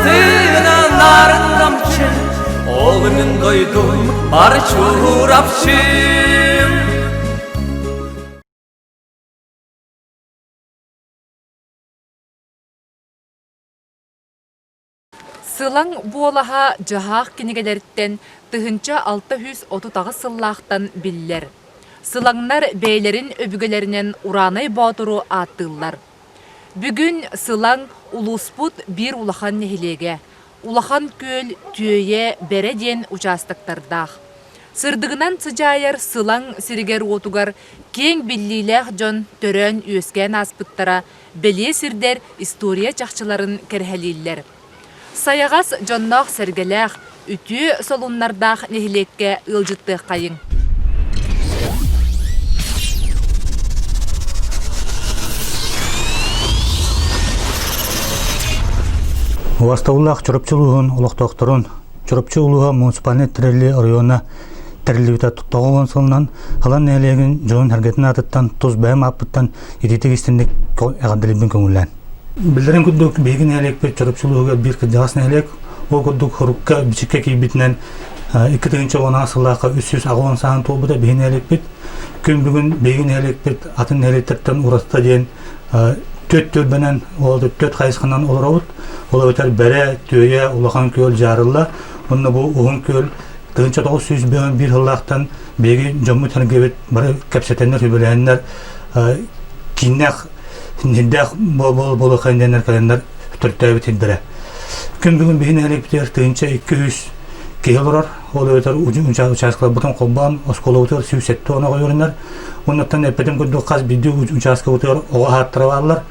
тыына нарын намчы, Ол мин дойдум бар Чурапчым. Сылаҥ буолаһа дьаһаах кинигэлэриттэн 1638 сыллаахтан биллэр. Сылаҥнар бэйэлэрин өбүгэлэринэн Ураанай Боотуру ааттыыллар. Бүгүн Сылаҥ улууспут биир улахан нэһилиэгэ. Улахан Күөл, Түөйэ, Бэрэ диэн учаастактардаах. Сырдыгынан сыдьаайар Сылаҥ сиригэр-уотугар киэҥ биллиилээх дьон төрөөн-үөскээн ааспыттара бэлиэ сирдэр история чахчыларын кэрэһэлииллэр. Сайаҕас дьонноох-сэргэлээх, үтүө солуннардаах нэһилиэккэ ыалдьыттыаххайыҥ. Убастабыллаах Чурапчы улууһун олохтоохторун Чурапчы улууһа муниципальнай тэриллии оройуона тэриллибитэ 90 сылынан Халан нэһилиэгин дьонун-сэргэтин аатыттан тус бэйэм ааппыттан итиитик истинник эҕэрдэлиирбин көҥүллээн. Биллэрин курдук, биһиги нэһилиэкпит Чурапчы улууһугар биир кырдьаҕас нэһилиэк. Ол курдук хорукка бичиккэ киирбитинэн 2010 сыллаахха 380 сааһын туолбута биһиги нэһилиэкпит. Күн бүгүн биһиги нэһилиэкпит атын нэһилиэктэртэн уратыта диэн түөрт түөлбэнэн, ол түөрт хайысханан олоробут. Ол эбэтэр Бэрэ, Түөйэ, Улахан Күөл, Дьаарылла. Онно бу Уһун Күөл 1901 сыллаахтан биһиги дьоммут-сэргэбит бары кэпсэтэннэр, сүбэлэһэннэр кииннээх сирдээх буолуоххайын диэннэр кэлэннэр төрүттээбит сирдэрэ. Күн бүгүн биһи нэһилиэкпитигэр 1200 киһи олорор. Ол эбэтэр учааскаларбытын холбоон оскуолабытыгар 170 оҕо үөрэнэр. Оннуттан эппитим курдук хас биирдии учааскабытыгар оҕо ааттара бааллар.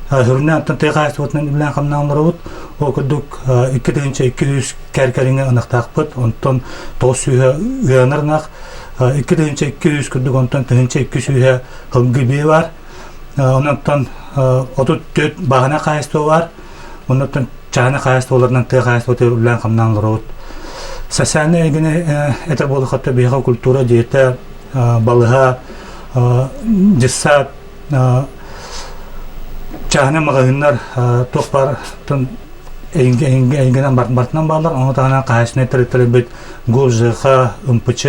Сүрүннээн оттон тыа хаһаайыстыбатынан үлэлээн-хамнаан олоробут. Ол курдук 2200 кэр-кэриҥэ ынахтаахпыт, онтон 900 ыанар ынах, 2200 курдук онтон 1200 ылгы биэ баар. Онон 34 бааһына хаһаайыстыба баар. Оннуттан чааһынай хаһаайыстыбаларынан тыа хаһаайыстыбатыгар үлэлээн-хамнаан олоробут. Социальнай эйгэни этэр буоллахха, биһиэхэ культура дьиэтэ, балыһа, дьыссаат, чааһынай маҕаһыыннар туох баар эйгэнэн бартынан бааллар. Ону таһынан хаһаайыстыбаннай тэрилтэлэрбит ГУЛ, ЖХ, МПЧ,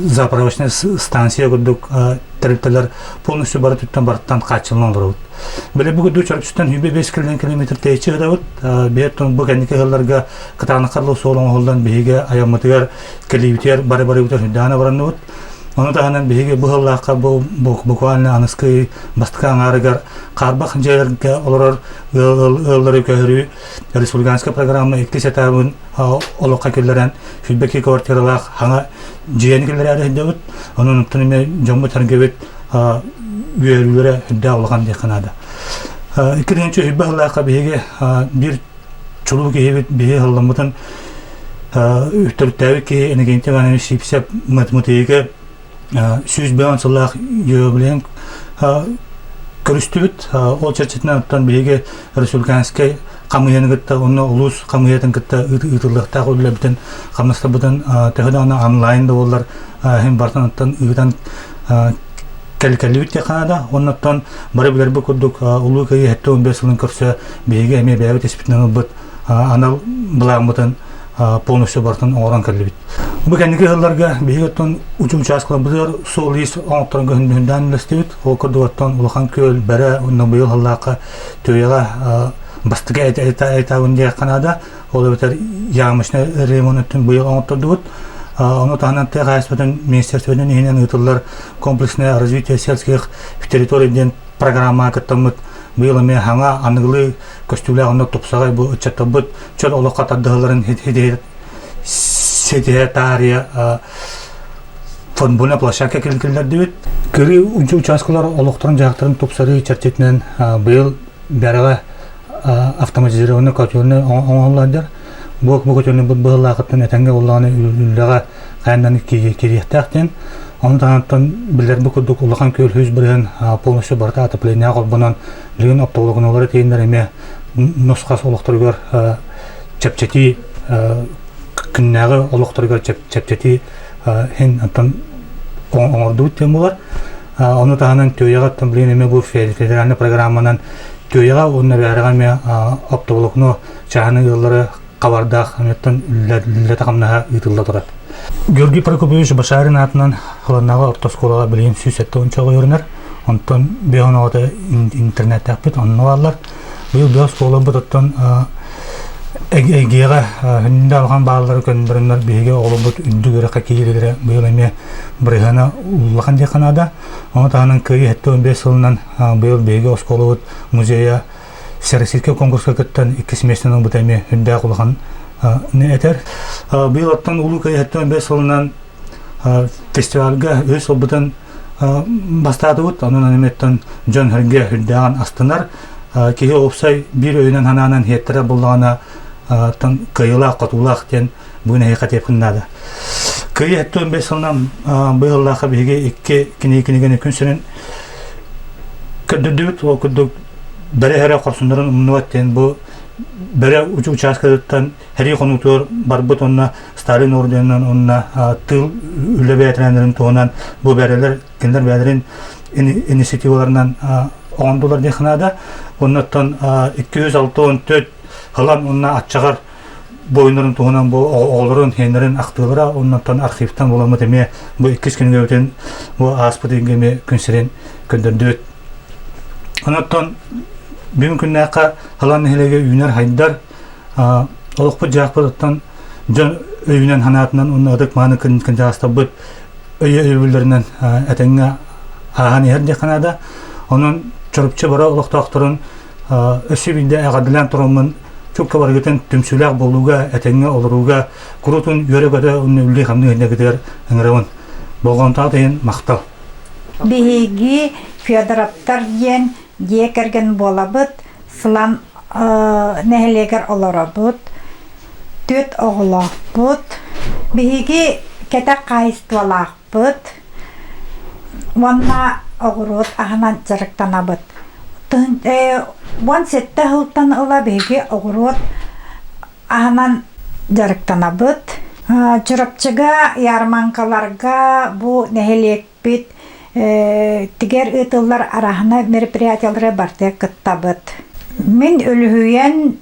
заправочная станция курдук тэрилтэлэр полностью бары түттэн барыттан хааччыллан олоробут. Били бу курдук Чурапчыттан 25 километр тэйиччи ыдабыт. Биһиэттэн бу кэнники ыһылларга кытаанаххарлы суол оҥоһуллан биһиги айаммытыгар кэлиибитигэр бары-барыбытыгар сүрдээх баранныбыт. Ону таһынан биһиги бу сыллаахха бу буквально аныскы бастакы аҥаарыгар хаарбах дьиэлэргэ олорор ыаллары көһөрүү республиканскай программа иккис этабын олоххо киллэрэн 22 квартиралаах хаҥа дьиэни киллэрээри сылдьабыт. Онон оттон эмиэ дьоммут-сэргэбит үөрүүлэрэ үрдээх улахан диэххэ наада. 2001 сыллаахха биһиги биир чулуу киһибит биһи ылламмытын төрүттээбит киһи Иннокентий Иванович Сипсев математика 105 сыллаах юбилейын көрүстүбүт. Ол чэрчитинэн оттон биһиги республиканскай хамыыһыйаны кытта уонна улуус хамыыһыйатын кытта ыытыллыахтаах үлэлэрбитин хамнастарбытын төһө даҕаны онлайн да буоллар иһин барытын оттон ыытан кэллибит диэххэ наада. Оннуттан бары билэрбит курдук Улуу Кыайыы 75 сылын көрсө биһиги эмиэ бэйэбит испитинэн ылбыт анал былааммытын полностью барытын оҥорон кэллибит. Бу кэнники сылларга биһиги оттон учу учааскаларбытыгар суол-иис оҥотторон көһүннүһүндээн үлэстибит. Ол курдук оттон Улахан Күөл, Бэрэ уонна быйыл сыллаахха Түөйэҕэ бастакы этабын диэххэ наада. Ол эбэтэр ямочный ремонт өттүн быйыл оҥоттордубут. Ону таһынан тыа хаһаайыстыбатын министерствотын иһинэн ыытыллар комплексное развитие сельских территорий диэн программаҕа кыттаммыт быйыл эмиэ хаҥа аныгылыы көстүүлээх онно тупсаҕай бу ыччаттарбыт чөл олоххо тардыһалларын ситиһэ таарыйа футбольная площадка киллэрдибит. Кырыы участкалар олохторун-дьаһахтарын тупсарыы чэрчитинэн быйыл Бэрэҕэ автоматизированный котельный оҥоһуллар. Бу бу котельный быһылаахыттан этэҥҥэ буоллаҕына үлэҕэ хайаннан киириэхтээх диэн. Ону таһынан билэрбит курдук улахан күөл 100% полностью барыта отопление холбонон билигин оптоволокнолары тиийэннэр эмиэ нус-хас олохторугар чэпчэтии күннээҕи олохторугар чэпчэтии иһин оттон оҥордубут диэн буолар. Ону таһынан Түөйэҕэ билигин эмиэ бу федеральнай программанан Түөйэҕэ уонна Бээрэҕэ эмиэ оптоволокно чааһынай ыаллары хабардаах эмиэттэн үлэтэ-хамнаһа ыытылла турар. Георгий Прокопьевич Башарин аатынан Халаннааҕы орто оскуолаҕа билигин 170 оҕо үөрэнэр. Онтон биэс оҕото интернеттээхпит, онно бааллар. Быйыл биэс оскуолабыт оттон эйгиэҕэ хүндэ алҕан бааллары көннөрөннөр биһиги оҕолорбут үрдүк үөрэххэ киирэлэрэ быйыл эмиэ бырыһыана улахан диэххэ наада. Ону таһынан Кыайыы 75 сылынан быйыл биһиги оскуолабыт музейа Всероссийскай конкурска кыттан иккис миэстэни ылбыта эмиэ үрдээх улахан этэр. Быйыл оттон Улуу Кыайыы 75 сылынан фестивальга үс сылбытын бастаатыбыт. Онон эмиэттэн дьон сэргэ үрдээҕин астынар. Киһи уопсай биир өйүнэн санаанан иһиэттэрэ буллаҕына кыайыылаах-хотуулаах диэн бүгүн эһиэхэ этиэхпин наада. Кыайыы 75 сылынан быйыллаахха биһиги икки кинигэни күн сирин көрдөрдүбүт. Ол курдук бэрэ эрэ хорсуннарын умнубат диэн бу бэрэ учааскатыттан сэрии хонуутугар барбыт уонна Сталин орденынан уонна тыыл үлэ бэтэрээннэрин туһунан бу бэрэлэр кинилэр бэйэлэрин инициативаларынан оҥордулар диэххэ наада. Оннуттан 264 ылан уонна аччаҕар буойуннарын туһунан бу оҕолорун, хиэннэрин ахтыылара оннуттан архивтан буламмыт эмиэ бу иккис күнүгүбүтүн бу ааспыт ыйга эмиэ күн сирин көрдөрдүбүт. Онуттан бүгүн күннээххэ Халан нэһилиэгэ үүнэр хайдар олохпут дьаахпытыттан дьон өйүнэн санаатынан уонна ытык мааны кынчаастарбыт өйө өйөбүллэринэн этэҥҥэ ааһан иһэр диэххэ наада. Онон Чурапчы бары олохтоохторун өссө биирдэ эҕэрдэлээн тураммын чукка барыгытын түмсүүлээх буолууга, этэҥҥэ олорууга куруутун үөрэ-көтө уонна үлэлии-хамныы иһиннэгитигэр ыҥырабын. Болҕомтоҕут иһин махтал. Биһиги Федоровтар диэн дьиэ кэргэн буолабыт, Сылан нэһилиэгэр олоробут, түөрт оҕолоохпут. Биһиги кэтэх хаһаайыстыбалаахпыт уонна оҕуруот аһынан дьарыктанабыт. 17 сылтан ыла биһиги оҕуруот аһынан дьарыктанабыт. Чурапчыга ярманкаларга бу нэһилиэкпит тигэр ыытыллар араһына мероприятиялары барытыгар кыттабыт. Мин үлүһүйэн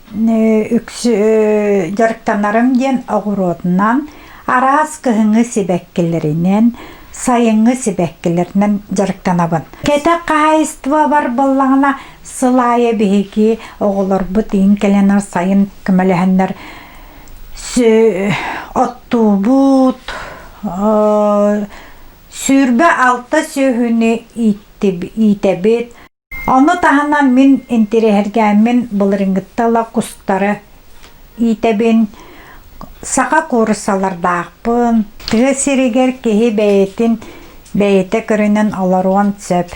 дьарыктанарым диэн оҕуруотунан, араас кыһыҥҥы сибэккилэринэн, сайыҥҥы сибэккилэринэн дьарыктанабын. Кэтэх хаһаайыстыбабар буоллаҕына Сыл аайы биһиги оҕолорбут иин кэлэнэр сайын көмөлөһөннөр оттуубут, 26 сүөһүнү иитэбит. Ону таһынан мин интириэһиргээммин былырыыҥҥыттан ыла кустары иитэбин, саха кууруссалардаахпын. Тыа сиригэр киһи бэйэтин бэйэтэ көрүнэн олоруон сөп.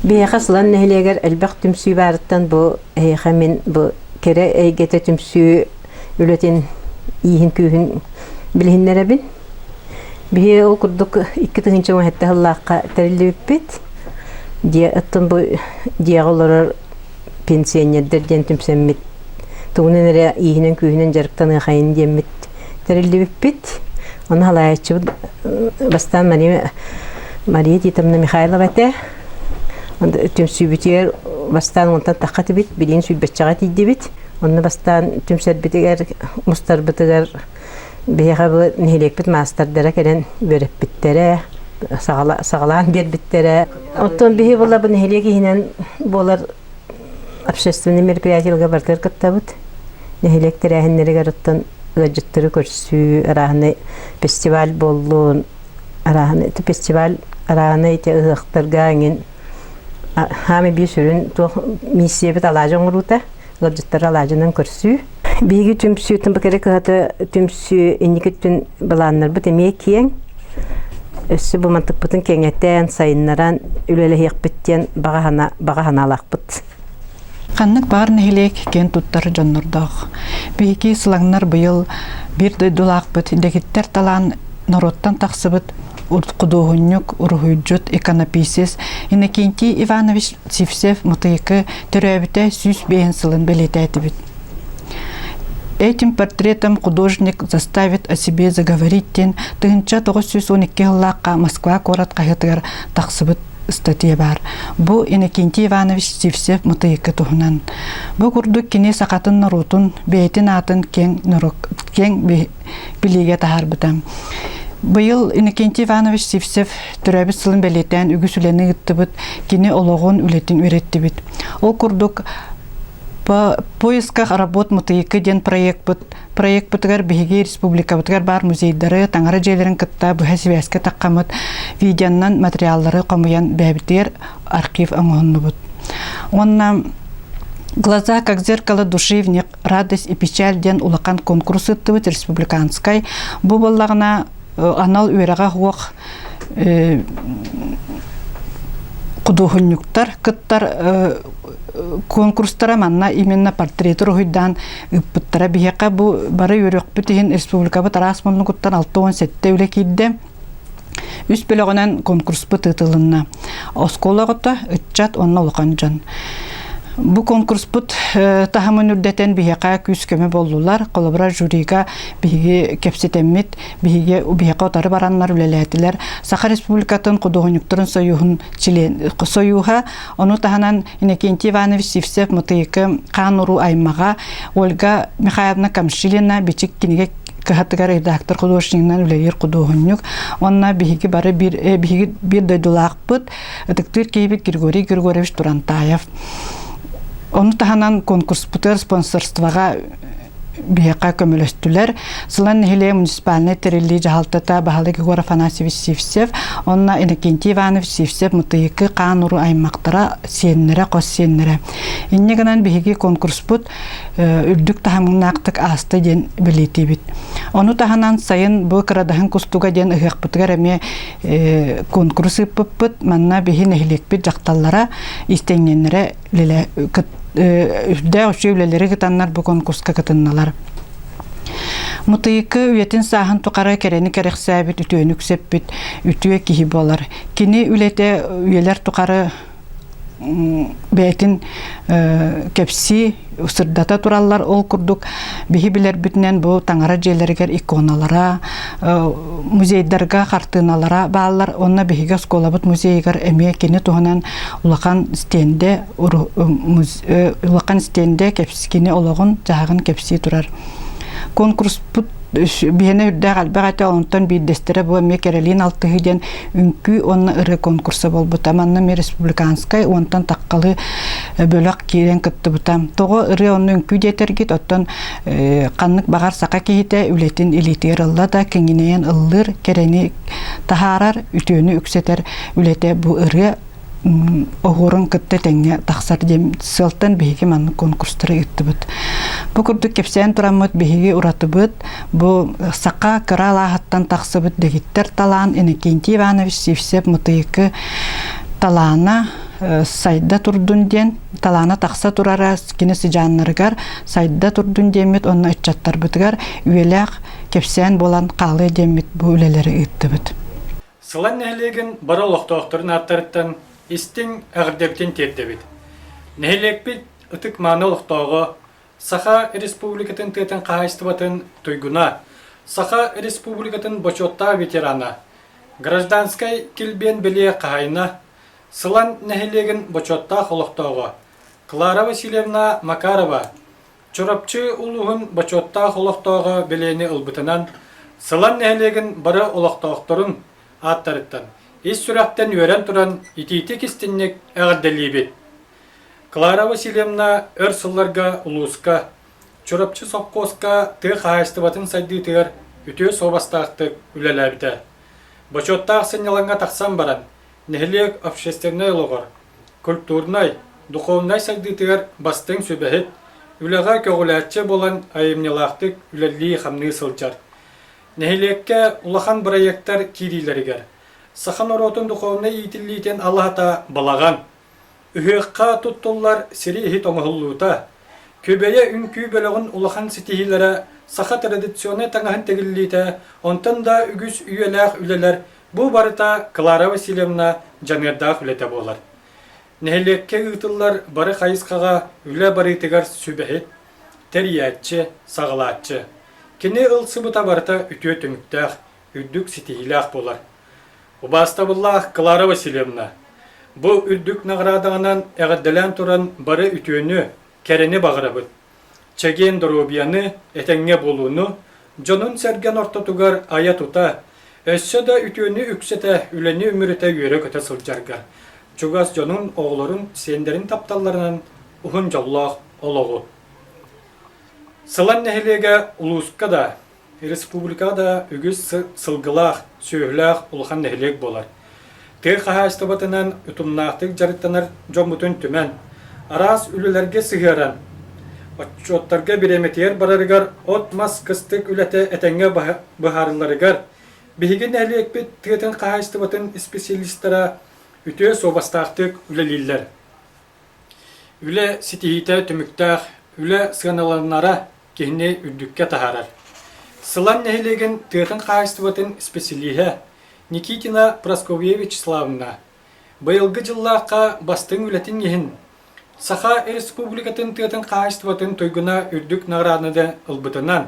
Биһиэхэ Сылан нэһилиэгэр элбэх түмсүү баарыттан бу эһиэхэ мин бу кэрэ эйгэтэ түмсүү үлэтин ииһин-күүһүн билиһиннэрэбин. Биһи ол курдук 2017 сыллаахха тэриллибиппит. Дьиэ оттон бу дьиэҕэ олорор пенсионердэр диэн түмсэммит тугунан эрэ ииһинэн-күүһүнэн дьарыктаныахайын диэммит тэриллибиппит. Ону халаайаччыбыт бастаан Мария, Мария Титовна Михайлова этэ. Түмсүүбүтүгэр бастаан онтон тахха этибит, билигин сүүрбэччэҕэ тиийдибит. Онно бастаан түмсэрбитигэр, мустарбытыгар биһиэхэ бу нэһилиэкпит маастардара кэлэн үөрэппиттэрэ, саҕалаан биэрбиттэрэ. Оттон биһи була бу нэһилиэк иһинэн буолар общественный мероприятиеларга барытыгар кыттабыт. Нэһилиэк тэрээһиннэригэр оттон ыалдьыттары көрсүү, арааһынай фестиваль буоллун, арааһынай фестиваль арааһынай ити ыһыахтарга эҥин хаамай биир сүрүн туох миссиябыт алаадьы оҥоруута, ыалдьыттары алаадьынан көрсүү. Биһиги түмсүү Тымбыкэрэ кыһата түмсүү инники өттүн былааннарбыт эмиэ киэҥ. Өссө бу мантыкпытын кэҥэтэн, сайыннаран үлэлэһиэхпит диэн баҕа баҕа санаалаахпыт. Ханнык баар нэһилиэк киэн туттар дьоннордоох. Биһиги сылаҥнар быйыл биир дойдулаахпыт дэгиттэр талаан норуоттан тахсыбыт худуоһунньук, уруһуйдьут, иконописец Иннокентий Иванович Сивцев Мытыйыкы төрөөбүтэ 105 сылын бэлиэтээтибит. Этим портретом художник заставит о себе заговорить диэн 1912 сыллаахха Москва куорат хаһыатыгар тахсыбыт. ыстатыйа баар. Бу Иннокентий Иванович Сивцев Мытыйыкы туһунан. Бу курдук кини сахатын норуотун бэйэтин аатын киэҥ, киэҥ билиигэ таһаарбыта. Быйыл Иннокентий Иванович Сивцев төрөөбүт сылын бэлиэтээн үгүс үлэни ыыттыбыт, кини олоҕун, үлэтин үөрэттибит. Ол курдук по поисках работ Мытыйыкы диэн проекпыт проекпытыгар биһиги республикабытыгар баар музейдары, таҥара дьиэлэрин кытта быһа сибээскэ таххаммыт видеоннан материаллары хомуйан бэйэбитигэр архив оҥоһуннубут. Уонна «Глаза как зеркало души в них радость и печаль» диэн улахан конкурс ыыттыбыт республиканскай. Бу буоллаҕына анал үөрэҕэ суох худуоһунньуктар кыттар конкурстара манна именно портреты уруһуйдаан ыыппыттара. Биһиэхэ бу бары үөрүөхпүт иһин республикабыт араас муннугуттан 67 үлэ киирдэ. Үс бөлөҕүнэн конкурспут ыытылынна. Оскуола оҕото, ыччат уонна улахан дьон. Бу конкурспут таһымын үрдэтэн биһиэхэ күүс-көмө буоллулар. Холобура, жюрига биһиги кэпсэтэммит, биһиги биһиэхэ утары бараннар үлэлээтилэр. Саха Республикатын худуоһунньуктарын союһун член союһа, ону таһынан Иннокентий Иванович Сивцев Мытыйыкы хаан уруу аймаҕа, Ольга Михайловна Камшилина Бичик кинигэ кыһатыгар редактор художнигынан үлэлиир худуоһунньук уонна биһиги бары биир биһиги биир дойдулаахпыт ытыктыыр киһибит Григорий Григорьевич Турантаев. Ону таһынан конкурспутугар спонсорствоҕа биһиэхэ көмөлөстүлэр. Сылан нэһилиэк муниципальнай тэриллии дьаһалтата баһылык Егор Афанасьевич Сивцев уонна Иннокентий Иванович Сивцев Мытыйыкы хаан уруу аймактара, сиэннэрэ, хос сиэннэрэ. Инньэ гынан биһиги конкурспут үрдүк таһымнаахтык ааста диэн бэлиэтиибит. Ону таһынан сайын бу Кырадаһын кустуга диэн ыһыахпытыгар эмиэ конкурс ыыппыппыт. Манна биһи нэһилиэкпит дьахталлара, истэҥньэннэрэ үрдээх үчүгэй үлэлэри кытаннар бу конкурска кытынналар. Мытыйыкы үйэтин сааһын тухары кэрэни кэрэхсээбит, үтүөнү үксэппит үтүө киһи буолар. Кини үлэтэ үйэлэр тухары бэйэтин кэпсии, сырдата тураллар. Ол курдук биһи билэрбитинэн бу таҥара дьиэлэригэр иконалара, музейдарга хартыыналара бааллар. Онно биһиги оскуолабыт музейыгар эмиэ кини туһунан улахан стендэ улахан стендэ кини олоҕун дьаһаҕын кэпсии турар. Конкурспут биһиэнэ үрдээх элбэх этэ, онтон биирдэстэрэ бу эмиэ Кэрэлиин алтыһыы диэн үҥкүү уонна ырыа конкурса буолбута. Манна эмиэ республиканскай уонтан таххалы бөлөх киирэн кыттыбыта. Тоҕо ырыа уонна үҥкүү диэтэргит, оттон ханнык баҕар саха киһитэ үлэтин илиитигэр ылла да киҥинэйэн ыллыыр, кэрэни таһаарар, үтүөнү үксэтэр үлэтэ бу ырыа оһуорун кытта тэҥҥэ тахсар диэн сыалтан биһиги маннык конкурстары ыыттыбыт. Бу курдук кэпсээн тураммыт биһиги уратыбыт бу саха кыра алааһыттан тахсыбыт дэгиттэр талаан Иннокентий Иванович Сивцев Мытыйыкы талаана сайда турдун диэн талаана тахса турара кини сыдьааннарыгар сайда турдун диэммит уонна ыччаттарбытыгар үйэлээх кэпсээн буолан хаалыа диэммит бу үлэлэри ыыттыбыт. Сылан нэһилиэгин бары олохтоохторун ааттарыттан истиҥ эҕэрдэбитин тиэрдэбит. Нэһилиэкпит ытык-мааны олохтооҕо, Саха Республикатын тыатын хаһаайыстыбатын туйгуна, Саха Республикатын бочуоттаах ветерана, гражданскай килбиэн бэлиэ хаһаайына, Сылан нэһилиэгин бочуоттаах олохтооҕо Клара Васильевна Макарова Чурапчы улууһун бочуоттаах олохтооҕо бэлиэни ылбытынан, Сылан нэһилиэгин бары олохтоохторун ааттарыттан ис сүрэхтэн үөрэн туран итиитик-истинник эҕэрдэлиибит. Клара Васильевна өр сылларга улууска, Чурапчы сопхуоска тыа хаһаайыстыбатын сайдыытыгар үтүө суобастаахтык үлэлээбитэ. Бочуоттаах сынньалаҥҥа тахсан баран, нэһилиэк общественнай олоҕор, культурнай, духовнай сайдыытыгар бастыҥ сүбэһит, үлэҕэ көҕүлээччи буолан айымньылаахтык үлэлии-хамныы сылдьар. Нэһилиэккэ улахан бырайыактар киириилэригэр саха норуотун духовнай иитиллиитин алаһата балаҕан, ыһыахха туттуллар сири иһит оҥоһуллуута, Күбэйэ үҥкүү бөлөҕүн улахан ситиһиилэрэ саха традиционнай таҥаһын тигиллиитэ, онтон да үгүс үйэлээх үлэлэр Бу барыта Клара Васильевна дьаныардаах үлэтэ буолар. Нэһилиэккэ ыытыллар бары хайысхаҕа үлэ барыытыгар сүбэһит, тэрийээччи, саҕалааччы. Кини ылсыбыта барыта үтүө түмүктээх, үрдүк ситиһиилээх буолар. Убаастабыллаах Клара Васильевна! Бу үрдүк наҕараадаҕынан эҕэрдэлээн туран бары үтүөнү, кэрэни баҕарабыт. Чэгиэн доруобуйаны, этэҥҥэ буолууну, дьонун-сэргэн ортотугар айа-тута, өссө да үтүөнү үксэтэ, үлэни үмүрүтэ үөрэ-көтө сылдьаргар, чугас дьонун, оҕолорун, сиэннэрин тапталларынан уһун дьоллоох олоҕу. Сылан нэһилиэгэ улууска да, республикаҕа да үгүс сылгылаах, сүөһүлээх улахан нэһилиэк буолар. Тыа хаһаайыстыбатынан утумнаахтык дьарыктанар дьоммутун түмэн, араас үлэлэргэ сыһыаран, отчуоттарга бириэмэтигэр барарыгар от-мас кыстык үлэтэ этэҥҥэ быһаарылларыгар биһиги нэһилиэкпит тыатын хаһаайыстыбатын специалистара үтүө суобастаахтык үлэлииллэр. Үлэ ситиһиитэ түмүктээх, үлэ сыаналанара киһини үрдүккэ таһаарар. Сылан нэһилиэгин тыатын хаһаайыстыбатын исписэлииһэ Никитина Прасковья Вячеславовна быйылгы дьыллаахха бастыҥ үлэтин иһин Саха Республикатын тыатын хаһаайыстыбатын туйгуна үрдүк наҕарааданы ылбытынан,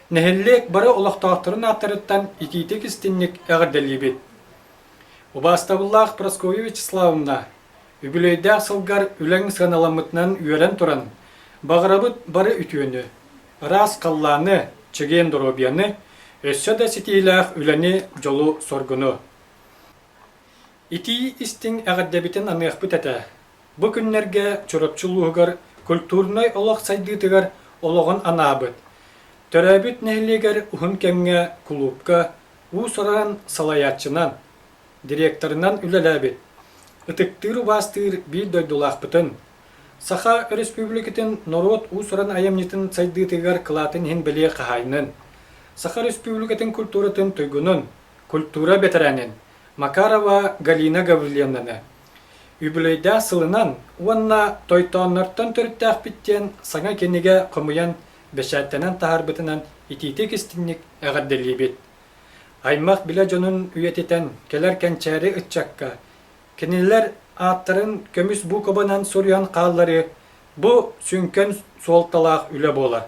нэһилиэк бары олохтоохторун ааттарыттан итиитик-истинник эҕэрдэлиибит. Убаастабыллаах Прасковья Вячеславовна, Үбүлүөйдээх сылгар үлэҥ сыаналаммытынан үөрэн туран, баҕарабыт бары үтүөнү, ыраас халлааны, чэгиэн доруобуйаны, өссө да ситиилээх үлэни, дьолу-соргуну. Итии истиҥ эҕэрдэбитин аныахпыт этэ. Бу күннэргэ Чурапчы улууһугар культурнай олох сайдыытыгар олоҕун анаабыт, төрөөбүт нэһилиэгэр уһун кэмҥэ кулуупка уус-уран салайааччынан, директорынан үлэлээбит, ытыктыыр-убаастыыр биир дойдулаахпытын, Саха Өрөспүүбүлүкэтин норуот уус-уран айымньытын сайдыытыгар кылаатын иһин бэлиэ хаһаайынын, Саха Өрөспүүбүлүкэтин культуратын туйгунун, культура бэтэрээнин Макарова Галина Гаврильевнаны үбүлүөйдээх сылынан уонна Тойтооннортон төрүттээхпит диэн саҥа кинигэ хомуйан бэчээттэнэн таһаарбытынан итиитик-истинник эҕэрдэлиибит. Аймах-билэ дьонун үйэтитэн кэлэр кэнчээри ыччакка кинилэр ааттарын көмүс буукубанан суруйан хаалларыы бу сүҥкэн суолталаах үлэ буолар.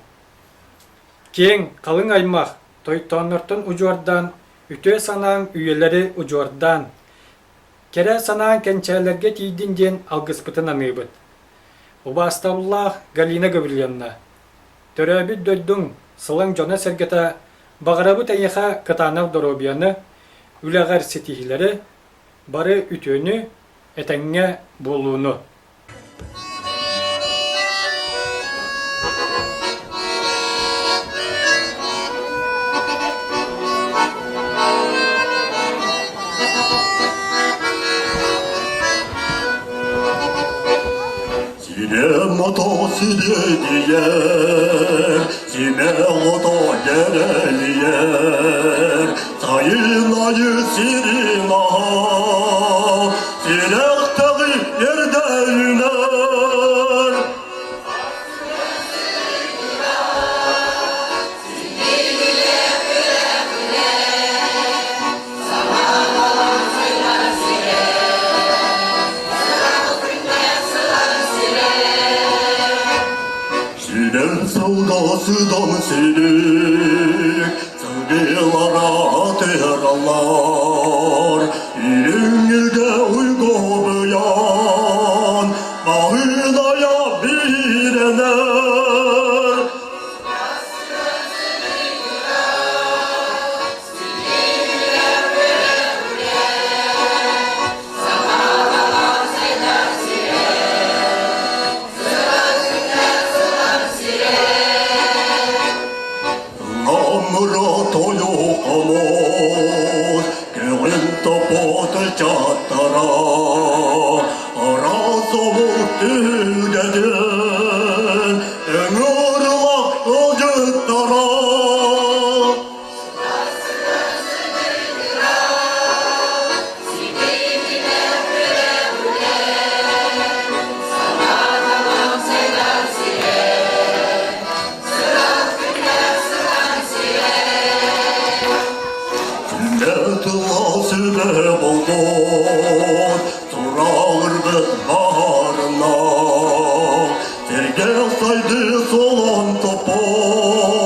Киэҥ, халыҥ аймах тойтооннортон удьуордаан, үтүө санааҥ үйэлэри удьуордаан, кэрэ санааҥ кэнчээлэргэ тиийдин диэн алгыспытын аныыбыт. Убаастабыллаах Галина Гаврильевна, Төрөөбүт дойдуҥ, сылаҥ дьоно-сэргэтэ баҕарабыт эйиэхэ кытаанах доруобуйаны, үлэҕэр ситиһиилэри, бары үтүөнү, этэҥҥэ буолууну. Сирем ото сириэдийэр, симэх ото дьэрэлийэр, сайын айы сирин аһа, сирэхтэҕи эрдэ үүнэр. Сирен сылгасыдан сирик, сылгылара атыралар, Илиҥҥигэ уйгуһуйан, маһыынайа биирэнэр. Намыра тойук-хомус, көҕүн топоту чаттара, араас омук түһүлгэтин, ыҥырылах ыалдьыттара. Сүбэ болбот, туралырбыт баарына, Сэргэх сайды солон топпот.